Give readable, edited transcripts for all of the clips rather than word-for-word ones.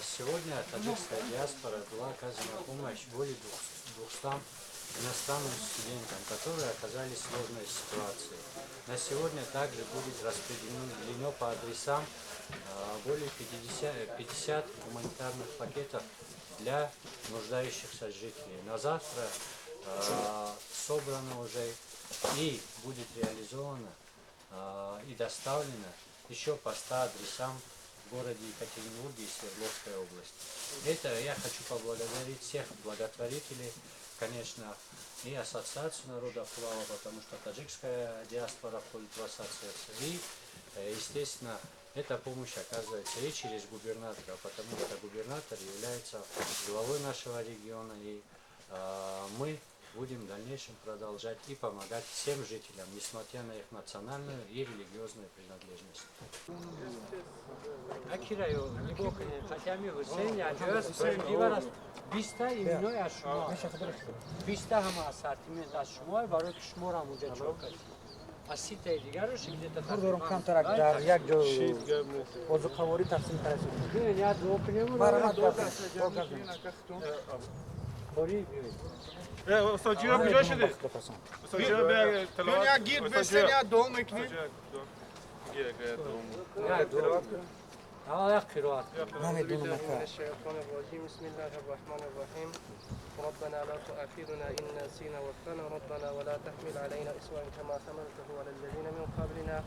Сегодня таджикская диаспора была оказана помощь более 200 иностранным студентам, которые оказались в сложной ситуации. На сегодня также будет распределено по адресам более 50 гуманитарных пакетов для нуждающихся жителей. На завтра собрано уже и будет реализовано и доставлено еще по 100 адресам в городе Екатеринбурге и Свердловской области. Это я хочу поблагодарить всех благотворителей, конечно, и Ассоциацию народа Плава, потому что таджикская диаспора входит в ассоциацию. И, естественно, эта помощь оказывается и через губернатора, потому что губернатор является главой нашего региона, и мы будем в дальнейшем продолжать и помогать всем жителям, несмотря на их национальную и религиозную принадлежность. Акираю, не хотя ми Ҳусейн аҷояст справедливо биста именои аз шумо биста ҳама ассортимент аз шумо барои ки шуморо ҳамунҷа чоп кардем аз ситаи дигарош где-то дорум камтарак дар як ҷо озуқаворӣ тақсим карда. Биёед, як дуо кунем. Марҳамат. Қори биёед. Устод Ҷиё куҷо шудӣ? Устод Ҷиё бия. Биён як гирд бесен, як дуо мекунем. Як дуо. Аввал як қироат. Намедонам ака. الشيطان الرجيم بسم الله الرحمن الرحيم ربنا لا تؤاخذنا إن نسينا واخطأنا ربنا ولا تحمل علينا إصرا كما حملته على الذين من قبلنا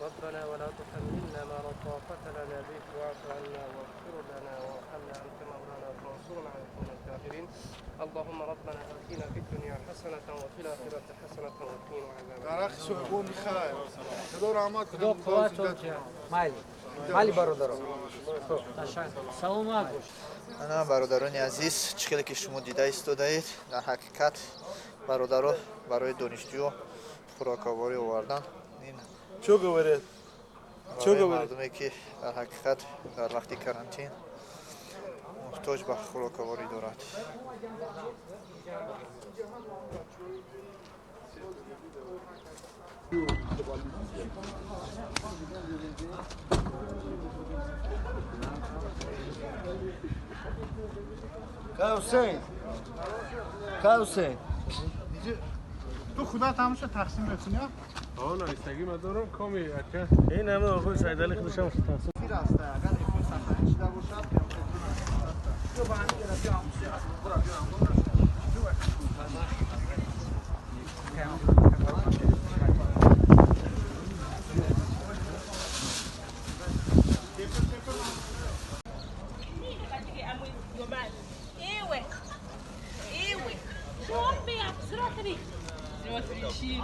ربنا ولا تحملنا ما لا طاقة لنا به واعف عنا واغفر لنا وارحمنا أنت مولانا فانصرنا على القوم الكافرين اللهم ربنا آتنا في الدنيا حسنة وفي الآخرة حسنة وقنا عذاب النار. Дарахти соҳибони хайр. Худо раҳмат Худо қувватон диҳад. Майли, майли, бародаро. Ташаккур, саломат бошед. Ана, бародарони азиз, чӣ хеле ки шумо дида истодаед, дар ҳақиқат бародаро барои донишҷӯ хӯроковорӣ овардан. Ин Чё говорят? Чё барои говорят? мардуме ки дар ҳақиқат дар вақти карантин муҳтоҷ ба хӯроковорӣ дорад. Ка Ҳусейн, ка Ҳусейн, ту худат ҳамаша тақсим мекунӣ? Ҳо, навистагӣ ма дорам коми ака. Ин ҳама оқои Сайдали худашам тақсим. Фир аста, агар эфир сахарин шида бошад. Биё ба ҳамин ҷара, биё, ҳамуси асбобро биё, ҳамонро. Iwe. Iwe. Shomi 03. 03.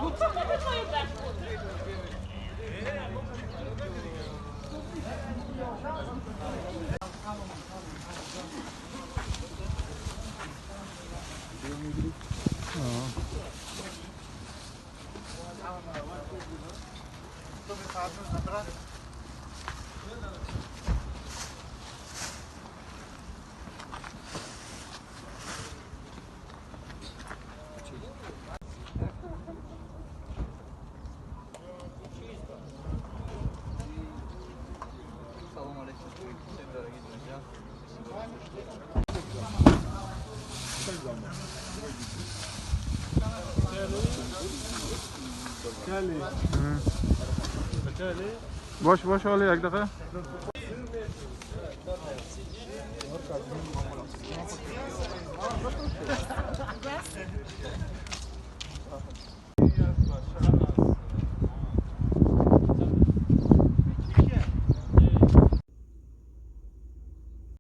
Салом алейкум, всем дорогие друзья. Бош, бош, ҳоли як дақиқа.